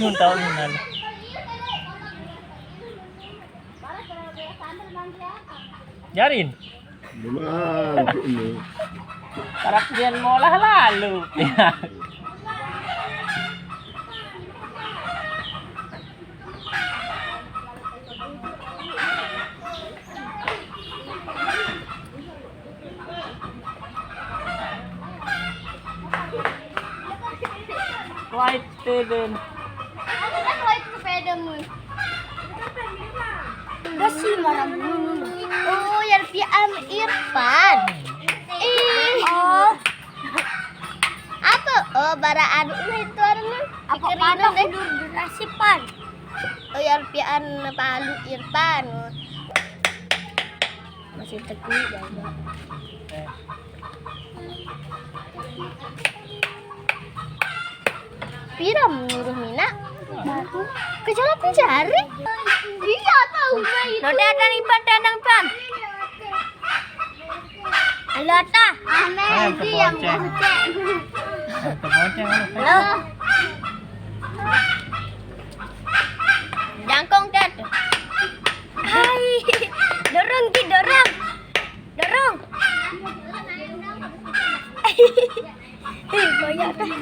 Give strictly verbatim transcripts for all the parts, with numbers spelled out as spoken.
Nun taon nun. Jarin. Memang ini. Tarap diyan mo lah lalu. Kuwait, Steven. Ano ba kuwait sa pwede mo? Kasi marami. Oh, yan si Am Irfan. Eh. Oh. Apa? Oh, bara anu lah itu orangnya. Apa pada deh. Durasi pan. Oh, yan si An Palu Irfan. Masih teguh, Bapak. Pira menyuruh Mina? Kecolok jari. Iya, tahu, Mbak, itu. Lo datang, Ipan, datang, Pan. Halo, Ata. Aneh, itu yang keboceng. Keboceng, halo. Halo. Jangkung, Tat. Hai. Dorong, Ki, dorong. Dorong. Ih, banyak dah.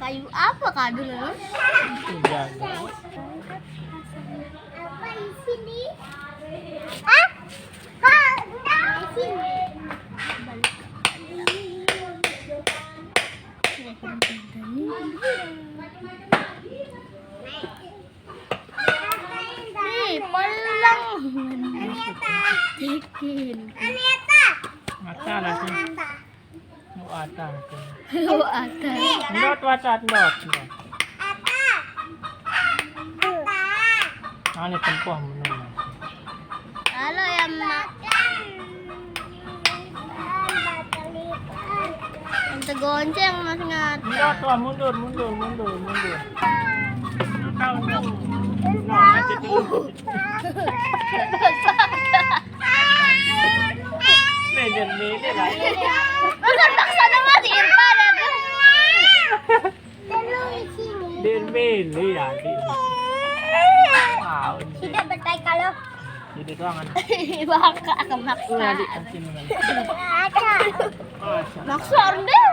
Kayu apa kah dulu? Iya. Apa isi nih? Hah? Kak, enggak. Isi nih. Nih, pulang. Aniata. Bikin. Aniata. Mata lah sih. Aniata. Lu ada. Lu ada. Ndot, wacat, ndot, ndot. Ata. Ata. Ane tempoh meneh. Halo ya, Mak. Untuk gonceng, Mas, ngat. Ndot, wah, mundur, mundur, mundur, mundur. Lu tahu, ndot. Ndot, nanti dulu. Mele, mele lah. Bukan maksudnya Mas Irfan, ya, tuh. Dia mele ya, Dik. Wow. Tidak betai kalau. Jadi doang, kan? Bangka, maksa. Tuh, Dik, kan sini, kan? Ada. Maksa. Maksa orang deh.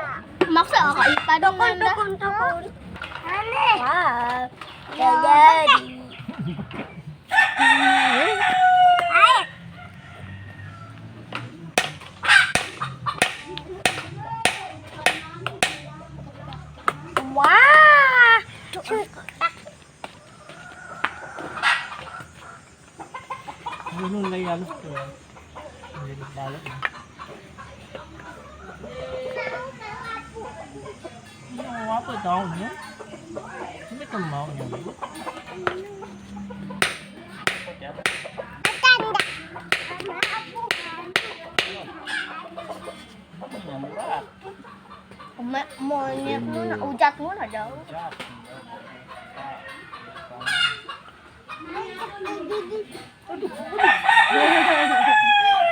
Maksa kakak Ipa dong, tukun, tukun, tukun. Aneh. Wah. Ya, jadi. Wah. Ano na yan? Hindi na balik na. Ano nga po ito? Ano? Hindi ka mao niya. Ano nga, mura? Mo, mo, mo, ujat mo na daw. Ujat.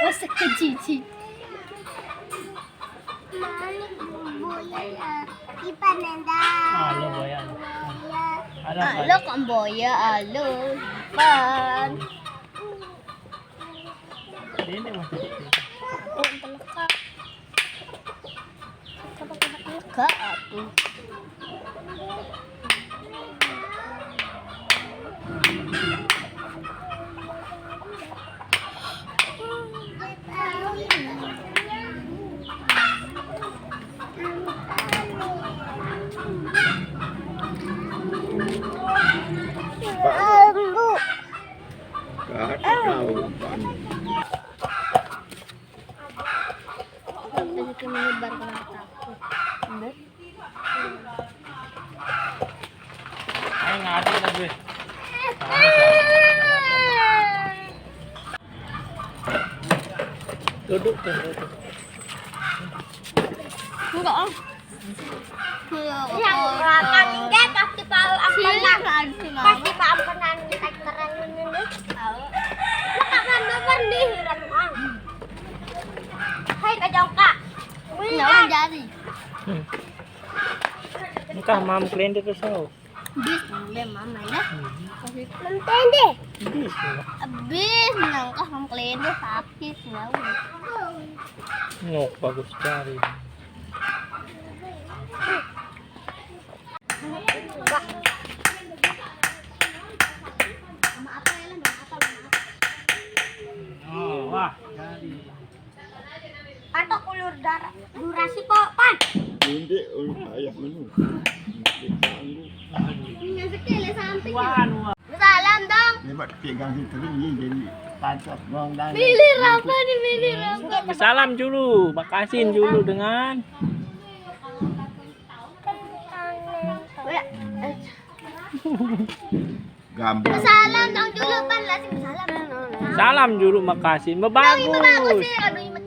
Wasak ka, Gigi. Malik, boya, ah, ipananda. Alo, boya. Boya. Alo, alo, boya. Kamboya, alo, Ipan. Hindi, hindi mo. Ako, ang talaka. Ka, ato. Kaat ikaw, Pan. Pwede ka minibar ko ng tapo. Hindi. Ay, ngadi na, gue. Duduk, duduk. Enggak, ah. Yang makan ini pasti pau ampenan. Pasti pau ampenan di traktoran ini. Tahu. Makan apa nih, Ran? Hai, Kak Jongka. Wih, nah, jadi. Engkah mam klende to so. Bis, mama, mama, ya. Mam klende. Bis, ya. Abis, nangkah mam klende, habis, ya. Ngok, bagus cari. Oh, wah, jadi. Patok ulur darah durasi kok, Pan. Hindi, ulur ayah menu. Hindi, sanggup. Iya, sekali samping. Wah, wah. Salam dong, Pegang situ ni jadi pantat ngondang. Milir apa nih, milir apa? Salam dulu, makasin dulu dengan Ya. Gambar. Salam dong dulu, pan, lasing salam. Salam dulu, makasin. Aduh, ini bagus Bagus. Sih, aduh, ini